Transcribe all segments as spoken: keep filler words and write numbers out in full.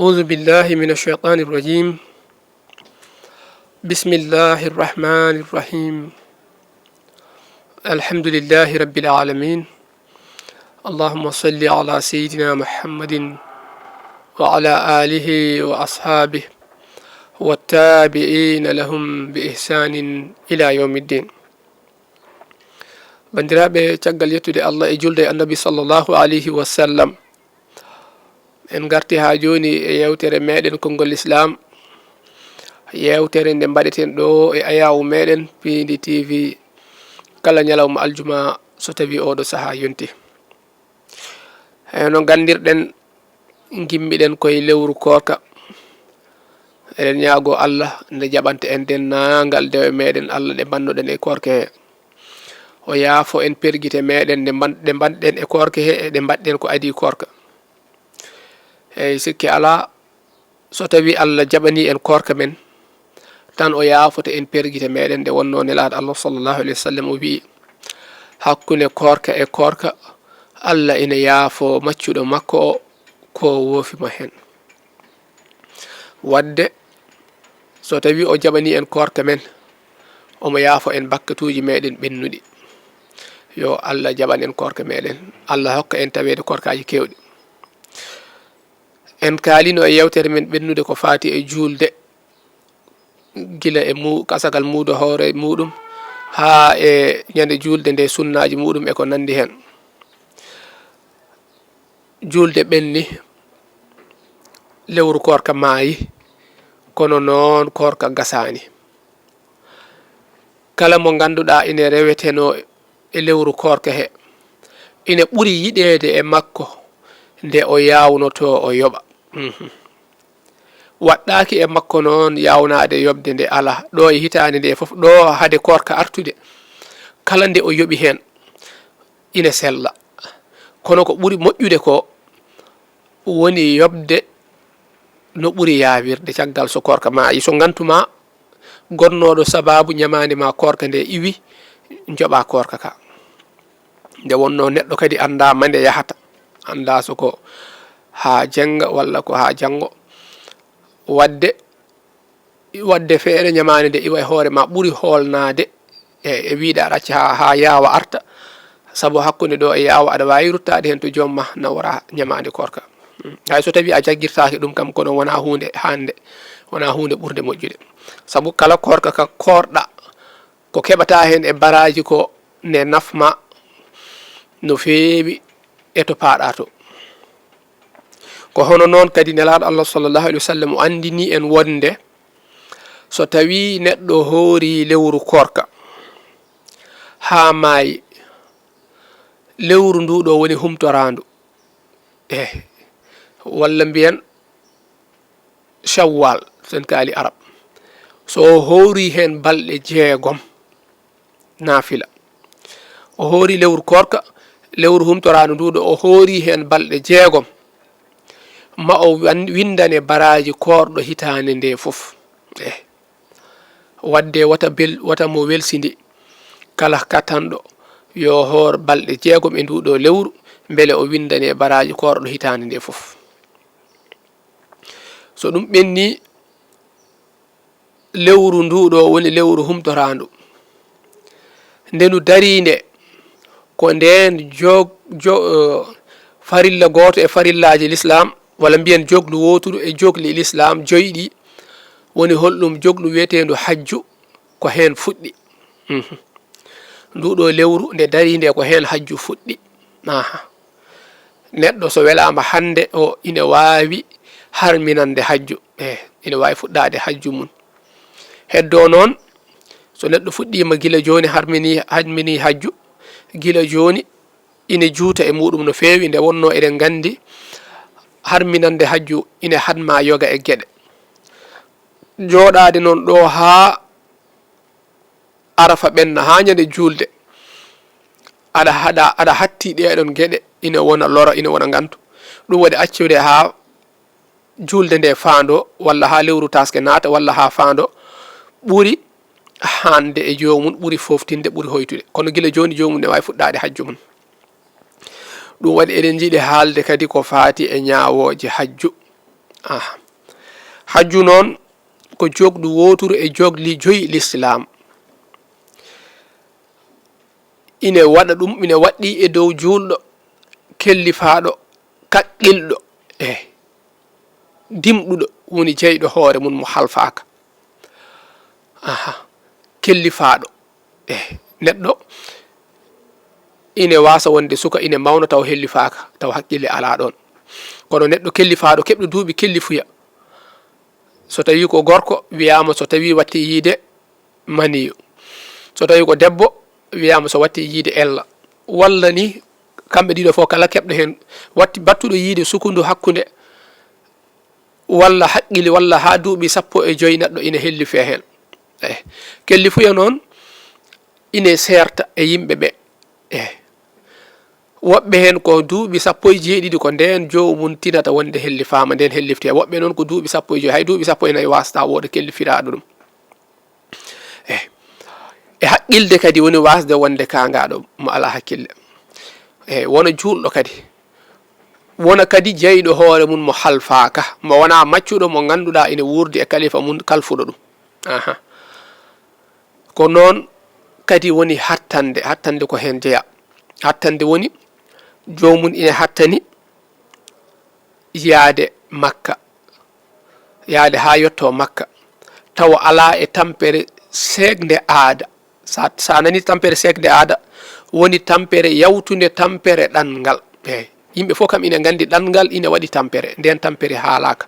أعوذ بالله من الشيطان الرجيم. بسم الله الرحمن الرحيم. الحمد لله رب العالمين. اللهم صل على سيدنا محمد وعلى آله وأصحابه والتابعين لهم بإحسان إلى يوم الدين. Banndiraaɓe, caggal yettude Allah e julde e Annabi sallallahu alayhi wa sallam, en ngarti haa jooni e yeewtere meeɗen Konngol Lislaam, yeewtere nde mbaɗeten ɗo e ayaawo meeɗen Piindi T V kala ñalawma aljuma so tawii ooɗo sahaa yonti. E no nganndirɗen, ngimmiɗen koye lewru koorka. Eɗen ñaagoo Allah nde jaɓanta en denndaangal dewe meeɗen Allah ɗe mbannoɗen e koorka he. O yaafo en pergite meeɗen ɗe mban-, ɗe mbanɗen e koorka he e ɗe mbaɗɗen ko adii koorka. Eyi, sikke alaa, so tawii Allah jaɓanii en koorka men, tan o yaafoto en pergite meeɗen, nde wonnoo Nelaaɗo Allah sallallahu alayhi wa sallam o wi'i, hakkunde koorka e koorka, Allah ina yaafo maccuɗo makko o ko woofi mo heen. Waɗde, so tawii o jaɓanii en koorka men, omo yaafo en bakkatuuji meeɗen ɓennuɗi. Yo Allah jaɓan en koorka meeɗen. Allah hokka en taweede koorkaaji keewɗi. En kaalino e yeewtere men ɓennude ko faati e juulde, gila e mu-, kasagal muudo hoore muuɗum, haa e ñande juulde nde, sunnaaji muuɗum e ko nanndi heen. Juulde ɓenni, lewru koorka maayi, kono noon koorka gasaani. Kala mo ngannduɗaa ine rewetenoo e lewru koorka he, ine ɓuri yiɗeede e makko nde o yaawnotoo o yoɓa. Mhm. Waɗɗaaki e makko noon yaawnaade yoɓde nde alaa. Ɗo e hitaande nde fof, ɗo hade koorka artude, kala nde o yoɓi heen, ine sella. Kono ko ɓuri moƴƴude ko woni yoɓde no ɓuri yaawirde caggal so koorka maayi. So ngantu ma gonnooɗo sabaabu ñamaande ma koorka nde iwi, njoɓa koorka ka. Nde wonnoo neɗɗo kadi anndaa ma nde yahata, anndaa so ko haa jennga walla ko haa janngo. Waɗde, waɗde feere ñamaande nde iwa e hoore ma ɓuri hoolnaade e, e wiyde aɗa acca haa, haa yaawa arta, sabu hakkunde ɗo e yaawa aɗa waawi ruttaade heen to joom ma nawora ñamaande koorka. Hmm. Hay so tawii a jaggirtaake ɗum kam, kono wonaa huunde hannde, wonaa huunde ɓurde moƴƴude. Sabu kala koorka ka koorɗa, ko keɓataa heen e baraaji ko ne nafma no feewi e to paaɗaa to. Ko hono noon kadi Nelaaɗo Allah sallallahu alayhi wa sallam o anndini en wonde so tawii neɗɗo hoori lewru koorka haa maayi, lewru ndu ɗo woni humtoraandu. Eh, walla mbiyen Shawwal, so en kaali Arab. So o hoori heen balɗe jeegom, naafila. O hoori lewru koorka, lewru humtoraandu ndu ɗo, o hoori heen balɗe jeegom. Ma o wan-, winndane baraaji koorɗo hitaande nde fof. Eh. Waɗde wata bel-, wata mo welsindi kala katanɗo yo hoor balɗe jeegom e ndu ɗo lewru, mbele o winndane baraaji koorɗo hitaande nde fof. So ɗum ɓenni, lewru ndu ɗo woni lewru humtoraandu. Nde ndu darii nde, ko ndeen jog-, jo-, eh, farilla gooto e farillaaji Lislaam, walla mbiyen joglu wootudu e jogli Lislaam joyi ɗi, woni holɗum joglu wiyeteendu hajju, ko heen fuɗɗi. Mhm. Ndu ɗo lewru nde darii nde ko heen hajju fuɗɗi. Aha. Neɗɗo so welaama hannde o ina waawi harminande hajju. Eh, ina waawi fuɗɗaade hajju mum. Heddo noon, so neɗɗo fuɗɗiima gila jooni harmini, harmini hajju, gila jooni ina juuta e muɗum no feewi, nde wonnoo eɗen nganndi harminande hajju ina haɗma yoga e geɗe. Jooɗaade noon ɗo haa Arafa ɓenna, haa ñande juulde, aɗa haɗa, aɗa hatti ɗeɗon geɗe, ina wona lora, ina wona ngantu. Ɗum waɗi accude haa juulde nde faando, walla haa lewru taaske naata, walla haa faando, ɓuri hande e joomum, ɓuri foftinde, ɓuri hoytude. Kono gila jooni joomum ne waawi fuɗɗaade hajju mum. Ɗum waɗi eɗen njiɗi haalde kadi ko faati e ñaawooje hajju. Aha. Hajju noon ko jogdu wooturu e jogli joyi Lislaam. Ine waɗa ɗum, ine waɗɗi e dow juulɗo, kellifaaɗo, kaqqilɗo, e dimɗuɗo, woni jeyɗo hoore mum mo halfaaka. Aha. Kellifaaɗo, e neɗɗo ine waasa wonde suka, ine mawna taw hellifaaka, taw haqqille alaa ɗoon. Kono neɗɗo kellifaaɗo, keɓɗo duuɓi kellifuya, so tawi ko gorko, wiyaama so tawi watti yiide maniyu, so tawi ko debbo, wiyaama so watti yiide ella, walla ni kamɓe ɗiɗo fof kala keɓɗo heen watti battuɗo yiide sukundu hakkunde, walla haqqille, walla haa duuɓi sappo e joy neɗɗo ina hellifee heen. Eh, kellifuya noon ine seerta e yimɓe ɓe. Eh, woɓɓe heen ko duuɓi sappo e jeeɗiɗi ko ndeen joomum tinata wonde hellifaama, ndeen hellifte. Woɓɓe noon ko duuɓi sappo e joy, hay duuɓi sappo e nayi waasata wooda kellifiraaɗo ɗum. Eh, e haqqilde kadi woni waasde wonde kaangaaɗo mo alaa hakkille. Eh, wona juulɗo kadi. Wona kadi jeyɗo hoore mum mo halfaaka, mo wonaa maccuɗo mo ngannduɗaa ina wuurdi e kalifa mum kalfuɗo ɗum. Aha. Ko noon kadi woni hattande, hattande ko heen jeyaa. Hattande woni joomum ina hattani yaade Makka, yaade haa yetto Makka, tawa alaa e tampere seeknde aada. Sa, sa nani tampere seeknde aada, woni tampere yawtunde tampere ɗanngal. Eey, yimɓe fof kam ina nganndi ɗanngal ina waɗi tampere, ndeen tampere haalaaka,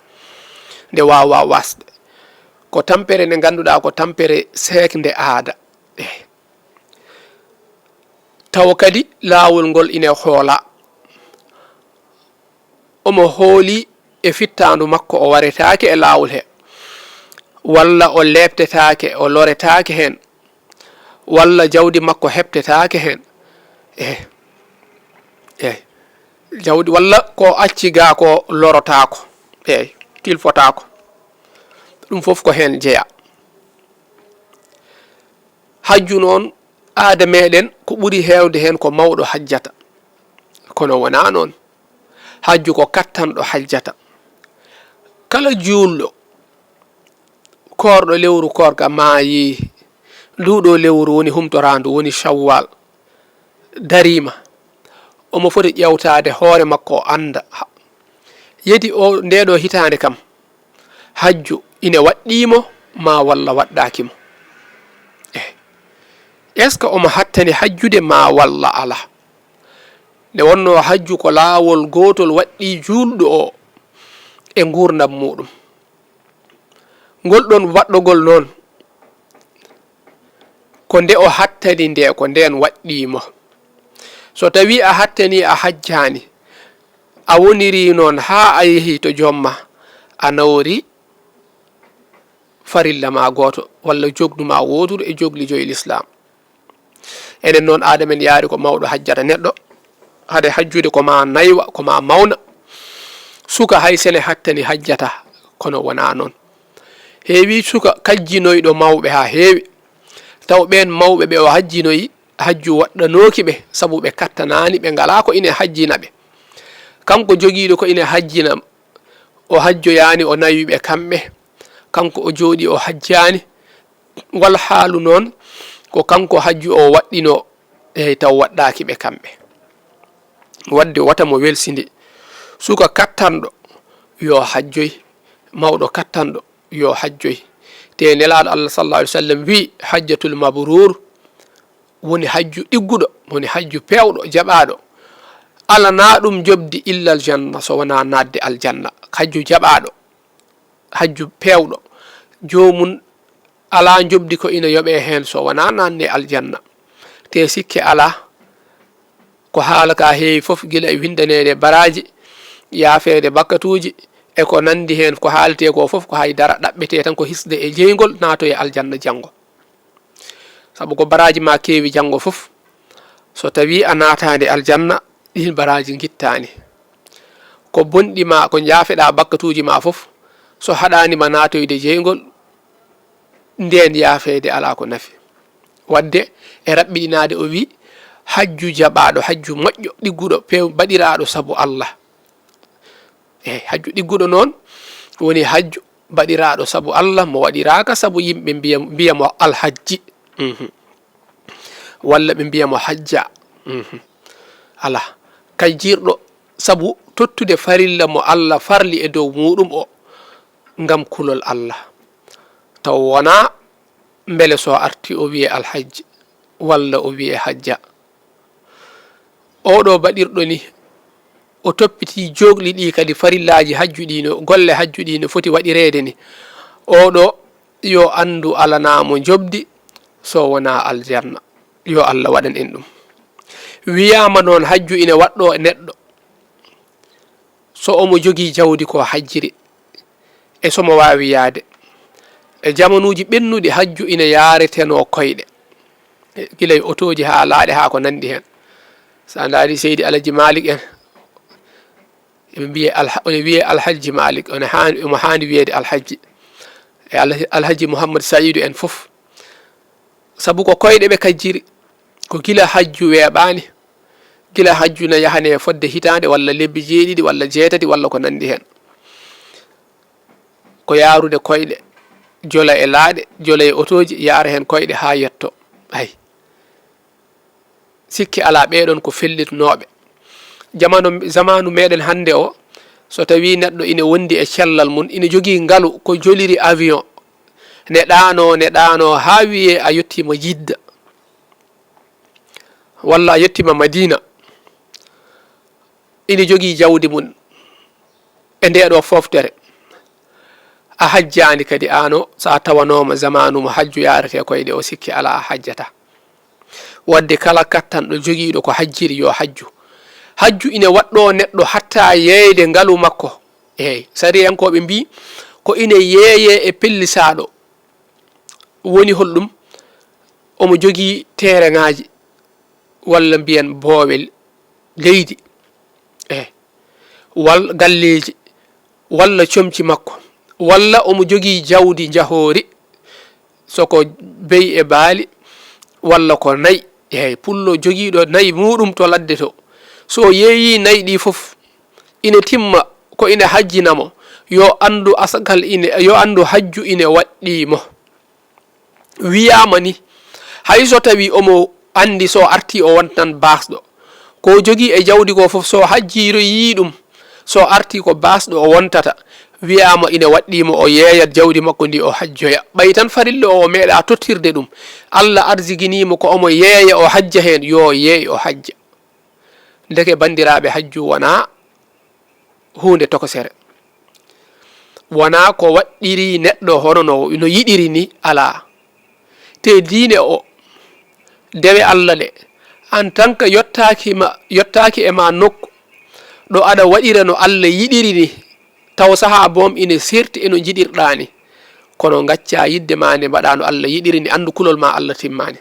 nde waawaa waasde. Ko tampere nde ngannduɗaa ko tampere seeknde aada. Eey. Tawa kadi laawol ngol ina hoolaa. Omo hooli e fittaandu makko, o waretaake e laawol he, walla o leeptetaake, o loretaake heen, walla jawdi makko heɓtetaake heen. Eh, eh, jawdi, walla ko acci gaa ko lorotaako, eh, tilfotaako. Ɗum fof ko heen jeyaa. Hajju noon, aada meɗen ko ɓuri heewde heen ko mawɗo hajjata. Kono wonaa noon. Hajju ko kattanɗo hajjata. Kala juulɗo, koorɗo lewru koorka maayi, nduuɗo lewru woni humtoraandu, woni Shawwal, dariima, omo foti ƴeewtaade hoore makko, o annda, ha, yedi o, ndee ɗoo hitaande kam, hajju ine waɗɗii mo maa walla waɗɗaaki mo? Eh. Est-ce que omo hattani hajjude maa walla alaa? Nde wonnoo hajju ko laawol gootol waɗɗii juulɗo o e nguurndam muuɗum. Ngol ɗoon waɗɗogol noon, ko nde o hattani nde, ko ndeen waɗɗii mo. So tawii a hattanii a hajjaani, a wonirii noon haa a yehii to joom maa, a nawori farilla maa gooto, walla jogdu maa wootuɗo e jogli joyi Lislaam. Enen noon, aada men yaari ko mawɗo hajjata neɗɗo, hade hajjude ko maa naywa, ko maa mawna. Suka hay sene hattani hajjata, kono wonaa noon. Heewii suka kajjinoyɗo mawɓe haa heewi, taw ɓeen mawɓe ɓe o hajjinoyi, hajju waɗɗanooki ɓe, sabu ɓe kattanaani, ɓe ngalaa ko ine hajjina ɓe. Kanko jogiiɗo ko ine hajjina, o hajjoyaani, o nawi ɓe kamɓe. Kanko o jooɗii, o hajjaani. Wal haalu noon, ko kanko hajju o waɗɗinoo, eey, taw waɗɗaaki ɓe kamɓe. Waɗde wota mo welsinde. Suka kattanɗo, yo hajjoy. Mawɗo kattanɗo, yo hajjoy. Te Nelaaɗo Allah, sallallahu alaihi wasallam, wiyi, "Hajjatul mabruur woni hajju ɗigguɗo, woni hajju peewɗo, jaɓaaɗo. Alanaa ɗum njoɓdi illa aljanna, so wonaa naatde aljanna." Hajju jaɓaaɗo, hajju peewɗo, joomum alaa njoɓdi ko ina yoɓee heen so wonaa naatde aljanna. Te sikke alaa, ko haala ka heewi fof, gila e winndaneede baraaji, yaafeede bakkatuuji, e ko nanndi heen, ko haaletee ko fof, ko hay dara ɗaɓɓetee tan, ko hisde e jeyngol, naatoye aljanna janngo. Sabu ko baraaji maa keewi janngo fof, so tawii a naataani aljanna, ɗiin baraaji ngittaani. Ko bonɗi maa, ko njaafeɗaa bakkatuuji maa fof, so haɗaani ma naatoyde jeyngol, ndeen yaafeede alaa ko nafi. Waɗde e raɓɓiɗinaade, o wiyi, hajju jaɓaaɗo, hajju moƴƴo, ɗigguɗo, peew-, baɗiraaɗo sabu Allah. Eey, hajju ɗigguɗo noon, Woni hajju baɗiraaɗo sabu Allah, mo waɗiraaka sabu yimɓe mbiya, mbiya mo alhajji. Mhm. Walla ɓe mbiya mo hajja. Mhm. Alaa. Kajjirɗo sabu tottude farilla mo Allah farli e dow muuɗum o, ngam kulol Allah. Taw wonaa mbele so arti o wiye alhajji, walla o wiye hajja. Oɗo baɗirɗo ni, o toppitii jookli ɗi kadi farillaaji hajju ɗi no, golle hajju ɗi no foti waɗireede ni. Oɗo yo anndu alanaa mo njoɓdi so wonaa aljanna. Yo Allah waɗan en ɗum. Wiyaama noon hajju ina waɗɗoo e neɗɗo so omo jogii jawdi ko hajjiri, e so mo waawi yahde. E jamanuuji ɓennuɗi hajju ina yaaretenoo koyɗe. E gila e otooji haa laaɗe haa ko nanndi heen. So a ndaari Seydi Alhaji Maalik en, eɓe mbiye Alha-, ene wiyee Alhaji Maalik, ene haani, omo haani wiyeede Alhaji. E Alha-, Alhaji Muhammad Sayidu en fof. Sabu ko koyɗe ɓe kajjiri, ko gila hajju weeɓaani, gila hajju na yahane fodde hitaande walla lebbi jeeɗiɗi walla jeetati walla ko nanndi heen. Ko yaarude koyɗe, jola e laaɗe, jola e otooji, yaara heen koyɗe haa yetto. Ay. Sikke alaa, ɓee ɗoon ko fellitnooɓe. Jamanu, jamaanu meɗen hannde o, so tawii neɗɗo ina wondi e cellal mum, ina jogii ngalu ko joliri avion, ne ɗaanoo, ne ɗaanoo haa wiyee a yettiima Jidda, walla a yettiima Madiina, ina jogii jawdi mum e ndee ɗoo fooftere, a hajjaani kadi aan o, so a tawanooma jamaanu mo hajju yaaretee koyɗe o, sikke alaa a hajjataa. Waɗde kala kattanɗo jogiiɗo ko hajjiri yo hajju. Hajju ina waɗɗoo neɗɗo hatta yeeyde ngalu makko. Eey, sariyankooɓe mbii ko ina yeeyee e pellisaaɗo. Woni holɗum? Omo jogii teereŋaaji, walla mbiyen boowe leydi, e wal galleeji, walla comci makko, walla omo jogii jawdi njahoori, so ko beyi e baali, walla ko nayi. Eey, pullo jogiiɗo nayi muuɗum to ladde to, so yeeyii nayi ɗii fof, ina timma ko ina hajjina mo, yo anndu asakal ine, yo anndu hajju ine waɗɗii mo. Wiyaama ni, hay so tawii omo anndi so artii o wontan baasɗo, ko jogii e jawdi ko fof so hajjiroyii ɗum, so artii ko baasɗo o wontata, wiyaama ina waɗɗii mo o yeeyat jawdi makko ndi o hajjoya. Ɓay tan farilla o, o meeɗaa tottirde ɗum, Allah arsiginii mo ko omo yeeya o hajja heen, yo yeey o hajja. Ndeke banndiraaɓe, hajju wonaa huunde tokosere. Wonaa ko waɗɗiri neɗɗo hono no, no yiɗiri ni, alaa. Te diine o, dewe Allah ɗe, en tant que yottaaki ma, yottaaki e ma nokku ɗo aɗa waɗira no Allah yiɗiri ni, taw sahaa boom ine seerti e no njiɗirɗaa ni, kono ngaccaa yiɗde ma nde, mbaɗaa no Allah yiɗiri ni, anndu kulol ma Allah timmaani.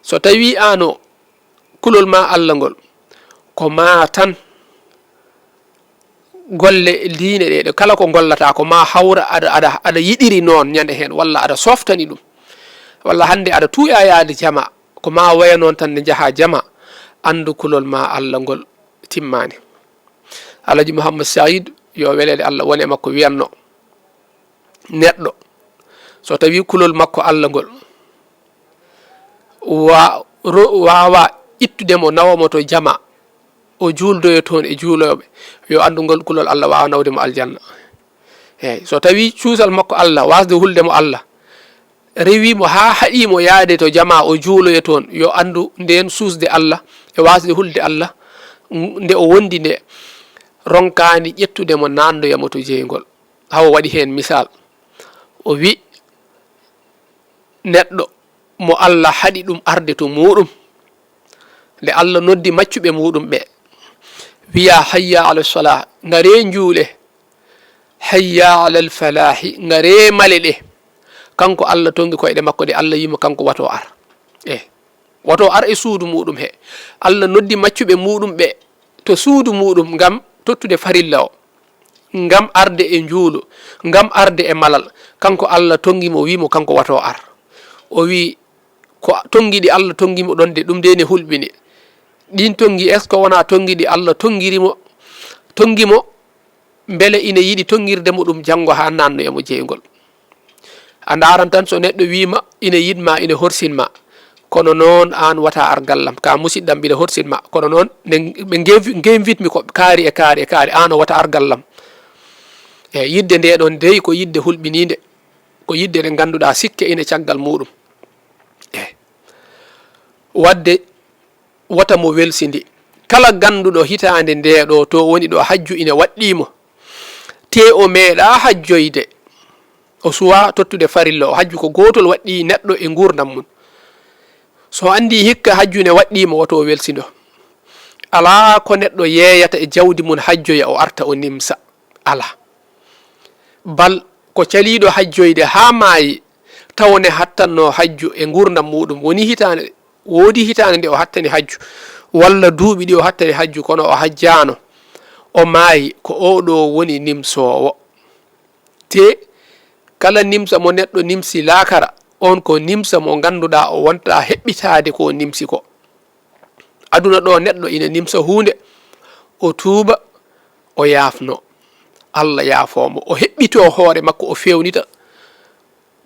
So tawii aan o, kulol ma Allah ngol, ko ma tan golle diine ɗe, ɗe kala ko ngollataa, ko ma hawra aɗa, aɗa, aɗa yiɗiri noon ñande heen, walla aɗa softani ɗum, walla hannde aɗa tuuya yaade jama, ko ma waya noon tan nde njahaa jama, anndu kulol ma Allah ngol timmaani. Alhaji Mouhammad Saïd, yo weleede Allah won e makko, wiyanno, neɗɗo, so tawii kulol makko Allah ngol wa-, ro-, waawaa ittude mo, nawa mo to jama, o juuldoyo toon e juulooɓe, yo anndu ngol kulol Allah waawa nawde mo aljanna. Eey, so tawii cuusal makko Allah, waasde hulde mo Allah, rewii mo haa haɗii mo yahde to jama, o juuloyo toon, yo anndu ndeen suusde Allah e waasde hulde Allah, nde o wondi nde, ronkaani ƴettude mo, naatnoya mo to jeyngol. Hawa waɗi heen misaal, o wi, neɗɗo mo Allah haɗi ɗum arde to muuɗum, nde Allah noddi maccuɓe muuɗum ɓe, wiya, "Hayya ala salah, ngaree njuule, hayya ala falahi, ngaree male ɗe." Kanko Allah tongi koyɗe makko, nde Allah yimo kanko wato ar. E wato ar e suudu muuɗum he. Allah noddi maccuɓe muuɗum ɓe to suudu muuɗum ngam tottude farilla o, ngam arde e njuulu, ngam arde e malal. Kanko Allah tongi mo, wi mo kanko wato ar. O wi, ko tongi ɗi Allah tongi mo ɗon de, ɗum de ne hulɓini. Ɗin tongi, est-ce que wonaa tongi ɗi Allah tongiri mo, tongi mo mbele ina yiɗi tonngirde mo ɗum janngo haa naatno e mo jeyngol. A ndaaran tan so neɗɗo wii ma ina yiɗ ma, ina horsin ma, kono noon aan wata ar gallam. Ka musidɗam, mbiɗa horsin ma, kono noon nde ɓe ngeewi-, ngeewitmi ko kaari e kaari e kaari, aan o wata ar gallam. E yiɗde nde ɗoon dey ko yiɗde hulɓiniinde, ko yiɗde nde ngannduɗaa sikke ina caggal muuɗum. E waɗde wota mo welsindi. Kala gannduɗo hitaande nde ɗo to woni ɗo hajju ina waɗɗii mo, te o meeɗaa hajjoyde, o suwaa tottude farilla o, hajju ko gootol waɗɗii neɗɗo e nguurndam mum. So anndii hikka hajju ne waɗɗii mo, woto o welsindo. Alaa ko neɗɗo yeeyata e jawdi mum hajjoya o arta o nimsa. Alaa. Bal ko caliiɗo hajjoyde haa maayi, taw ne hattanno hajju e nguurndam muuɗum. Woni hitaande, woodi hitaande nde o hattani hajju, walla duuɓi ɗi o hattani hajju, kono o hajjaano, o maayi, ko oo ɗoo woni nimsoowo. Te kala nimsa mo neɗɗo nimsi laakara, oon ko nimsa mo ngannduɗaa o wonta heɓɓitaade ko nimsi ko. Aduna ɗo neɗɗo ina nimsa huunde, o tuuba, o yaafno. Allah yaafoo mo, o heɓɓitoo hoore makko, o feewnita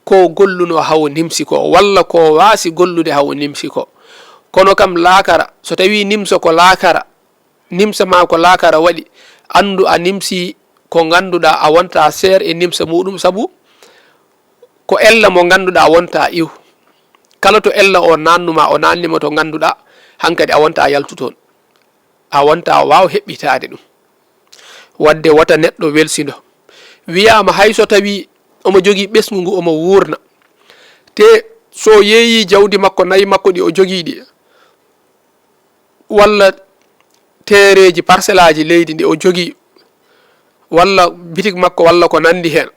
ko gollunoo hawo nimsi ko, walla ko waasi gollude hawo nimsi ko. Kono kam laakara, so tawii nimsa ko laakara, nimsa ma ko laakara waɗi, anndu a nimsi ko ngannduɗaa a wonta seer e nimsa muuɗum, sabu ko ella mo ngannduɗaa wonta iw. Kala to ella o naannuma, o naannima to ngannduɗaa hankadi a wonta yaltu toon. A wonta waaw heɓɓitaade ɗum. Waɗde wota neɗɗo welsindo. Wiyaama hay so tawii omo jogii ɓesngu ngu omo wuurna. Te so yeeyii jawdi makko, nayi makko ɗi o jogii ɗi, walla teereeji, parselaaji leydi ndi o jogii, walla bitik makko, walla ko nanndi heen,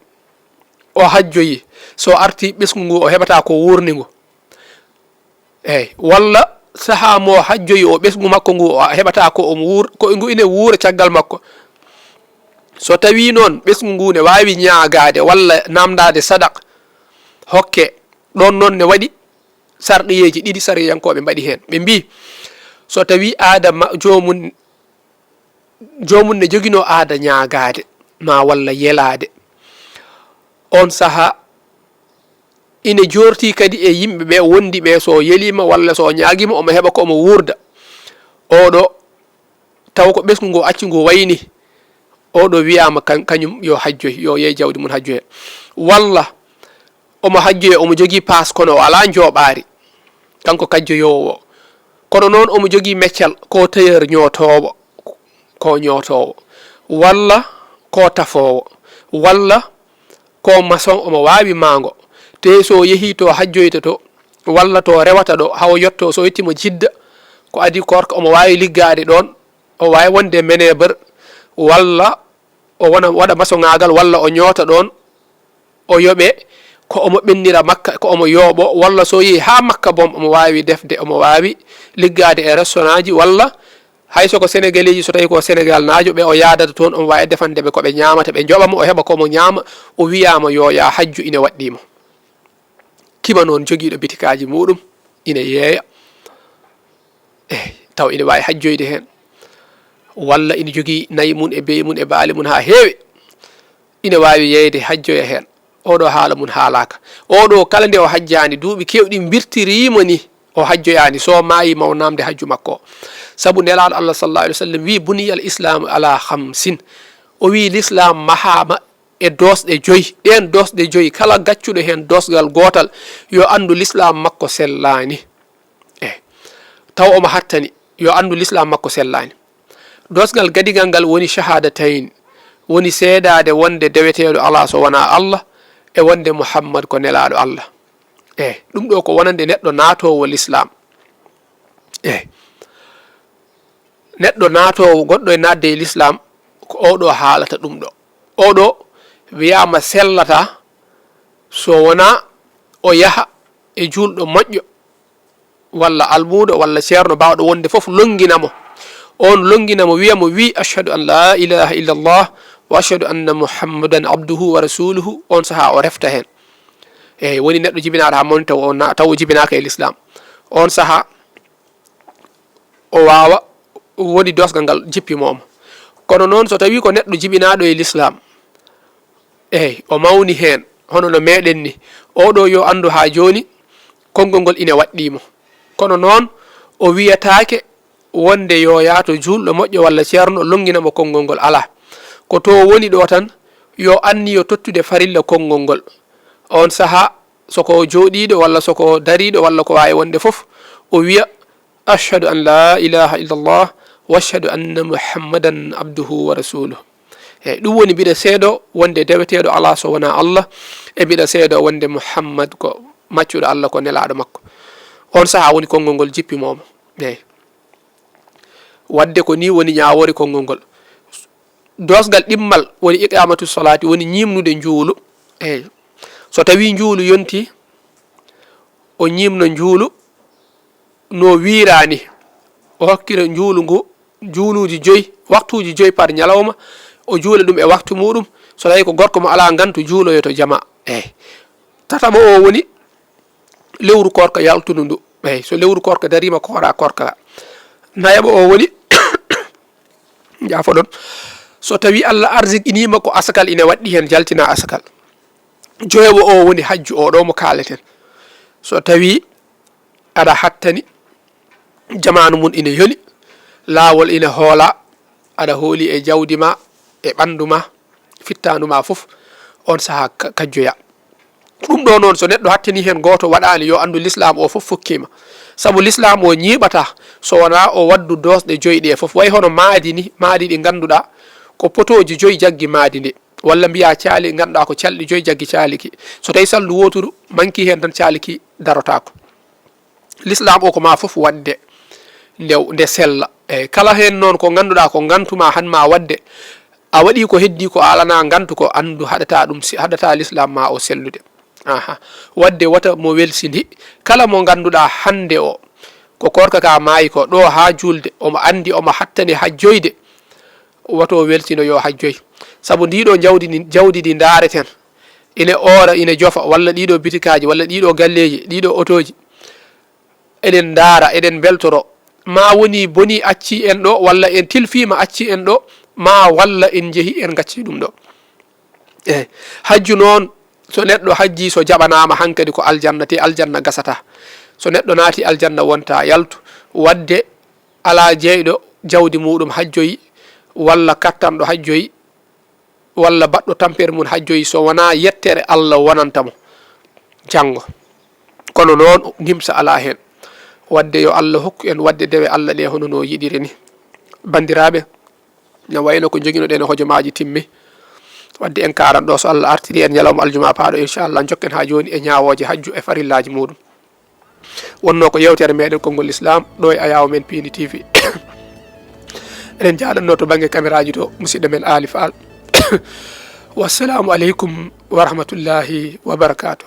o hajjoyi, so artii ɓesngu ngu o heɓata ko wuurni ngu. Eey, walla sahaa mo hajjoyi o, ɓesngu makko ngu o heɓata ko omo wuur-, ko ngu ine wuura caggal makko. So tawii noon ɓesngu ngu ne waawi ñaagaade walla naamndaade sadaq, hokke, ɗoon noon ne waɗi sarɗiyeeji ɗiɗi sariyankooɓe mbaɗi heen. Ɓe mbii, so tawii aada ma-, joomum, joomum ne joginoo aada ñaagaade ma walla yelaade, oon sahaa ine joortii kadi e yimɓe ɓe wondi ɓe, so yeliima walla so ñaagiima, omo heɓa ko omo wuurda. Oɗo taw ko ɓesngu ngu acci ngu wayni, oɗo wiyaama kan-, kañum yo hajjoy, yo yeey jawdi mum hajjoya. Walla omo hajjoya, omo jogii paas kono o alaa njooɓaari, kanko kajjoyoowo o. Kono noon omo jogii meccal, ko tailleur ñootoowo, ko ñootoowo, walla ko tafoowo, walla ko maçon, omo waawi maango. Te so yehii to hajjoyta to, walla to rewata ɗo, hawo yetto, so yettiima Jidda, ko adii koorka, omo waawi liggaade ɗoon, o waawi wonde menebar, walla o wona, waɗa masoŋaagal, walla o ñoota ɗoon, o yoɓe ko omo ɓennira Makka, ko omo yooɓo, walla so yehi haa Makka boom, omo waawi defde, omo waawi liggaade e restaurant ji, walla hay so ko Senegaleeji, so tawii ko Senegal naajo, ɓe o yaadata toon, omo waawi defande ɓe ko ɓe ñaamata, ɓe njoɓa mo, o heɓa ko omo ñaama, o wiyaama yo yaa hajju ine waɗɗii mo. Kima noon jogiiɗo bitikaaji muuɗum ine yeeya. Eh, taw ine waawi hajjoyde heen. Walla ine jogii nayi mum e beyi mum e baali mum haa heewi. Ine waawi yeeyde hajjoya heen. Oɗo haala mum haalaaka. Oɗo kala nde o hajjaani, duuɓi keewɗi mbirtiriima ni, o hajjoyaani, so maayi maw naamde hajju makko. Sabu Nelaaɗo Allah sallallahu alaihi wasallam wii, "Buniyal Islaamu ala khamsin." O wii, "Lislaam mahaama e doosɗe joyi." Ɗeen doosɗe joyi, kala gaccuɗo heen doosgal gootal, yo anndu lislaam makko sellaani. Eh, taw omo hattani, yo anndu lislaam makko sellaani. Doosgal gadigal ngal woni shahaadatayn, woni seedaade wonde deweteeɗo alaa so wonaa Allah, e wonde Muhammad ko nelaaɗo Allah. Eh, ɗum ɗo ko wonande neɗɗo naatoowo lislaam. Eh, neɗɗo naatoowo goɗɗo e naatde e lislaam, ko oɗo haalata ɗum ɗo. Oɗo wiyaama sellata so wonaa o yaha e juulɗo moƴƴo, walla almuudo, walla ceerno baawɗo wonde fof, lonngina mo. Oon lonngina mo, wiya mo, wii, "Ashhadu an laa ilaaha illallah, wa ashhadu anna Muhammadan abduhu wa rasuluhu." Oon sahaa o refta heen. Eey, woni neɗɗo jibinaaɗo haa mawni, taw o na-, taw o jibinaaka e lislaam. Oon sahaa o waawa, woni doosgal ngal jippimoo mo. Kono noon, so tawii ko neɗɗo jibinaaɗo e lislaam, eey, o mawni heen, hono no meeɗen ni, oɗo yo anndu haa jooni, konngol ngol ine waɗɗii mo. Kono noon, o wiyataake wonde yo yaato juulɗo moƴƴo walla ceerno lonngina mo konngol ngol, alaa. Ko to woni ɗo tan, yo anniyo tottude farilla konngol ngol. Oon sahaa, so ko jooɗiiɗo walla so ko dariiɗo walla ko waawi wonde fof, o wiya, "Ashhadu an laa ilaaha illallah, wa ashhadu anna Muhammadan abduhu wa rasuluh." Eey, ɗum woni mbiɗa seedo wonde deweteeɗo alaa so wonaa Allah, e mbiɗa seedo wonde Muhammad ko maccuɗo Allah, ko nelaaɗo makko. Oon sahaa woni konngol ngol jippii mo. Eey. Waɗde ko nii woni ñaawoore konngol ngol. Doosgal ɗimmal woni iqaamatu salaati, woni ñiimnude njuulu. Eey. So tawii njuulu yontii, o ñiimno njuulu no wiiraani, o hokkira njuulu ngu juuluuji joyi, waktuuji joyi par ñalawma, o juula ɗum e waktu muuɗum. So tawii ko gorko mo alaa ngantu, juuloyo to jamaa. Eey. Tataɓo o woni lewru koorka yaltundu ndu. Eey, so lewru koorka dariima, koora koorka. Nayaɓo o woni, njaafoɗon, so tawii Allah arsiqinii ma ko asakal ine waɗɗii heen, jaltina asakal. Joyaɓo o woni hajju o ɗo mo kaaleten. So tawii aɗa hattani, jamaanu mum ine yoni, laawol ine hoolaa, aɗa hooli e jawdi ma, e ɓanndu ma, fittaandu ma fof, oon sahaa ka-, kajjoya. Ɗum ɗo noon, so neɗɗo hattanii heen gooto waɗaani, yo anndu lislaam o fof fokkiima. Sabu lislaam o ñiiɓataa so wonaa o waɗdu doosɗe joyi ɗe fof. Wayi hono maadi ni, maadi ɗi ngannduɗaa ko potooji joyi jaggi maadi ndi, walla mbiyaa caali ngannduɗaa ko calɗi joyi jaggi caali ki. So tawii salndu wooturu mankii heen tan, caali ki darotaako. Lislaam o ko ma fof waɗde nde, nde sella. Eey, kala heen noon ko ngannduɗaa ko ngantu ma han ma waɗde, a waɗii ko heddii ko a alanaa ngantu ko, anndu haɗataa ɗum, si, haɗataa lislaam ma o sellude. Aha. Waɗde wota mo welsini kala mo ngannduɗaa hannde o, ko koorka ka maayi ko, ɗo haa juulde, omo anndi, omo hattani hajjoyde, woto welsino yo hajjoy. Sabu ndii ɗo jawdi ndi, jawdi ndi ndaareten, ine oora, ine jofa, walla ɗii ɗo bitikaaji, walla ɗii ɗo galleeji, ɗii ɗo otooji, eɗen ndaara, eɗen mbeltoro. Ma woni boni acci en ɗo, walla en tilfiima acci en ɗo, ma walla en njehi en ngacci ɗum ɗo. Eey, hajju noon, so neɗɗo hajji, so jaɓanaama hankadi ko aljanna, te aljanna gasata. So neɗɗo naati aljanna wonta yaltu. Waɗde alaa jeyɗo jawdi muuɗum hajjoyi, walla kattanɗo hajjoyi, walla baɗɗo tampere mum hajjoyi, so wonaa yettere Allah wonanta mo janngo. Kono noon, nimsa alaa heen. Waɗde yo Allah hokku en waɗde dewe Allah ɗe hono no yiɗiri ni. Banndiraaɓe, no wayno ko njoginoɗen e hojomaaji timmi. Waɗde en kaaran ɗo, so Allah artiri en ñalawma aljuma paaɗo, inchallah, njokken haa jooni e ñaawooje hajju e farillaaji muuɗum. Wonnoo ko yeewtere meɗen Konngol Lislaam, ɗo e Ayaawo men Piindi T V. Eɗen jaaɗannoo to bannge kameraaji to, musidɗo men Aali Faal. Wassalaamu aleykum wa rahmatullaahi wa barakaatuh.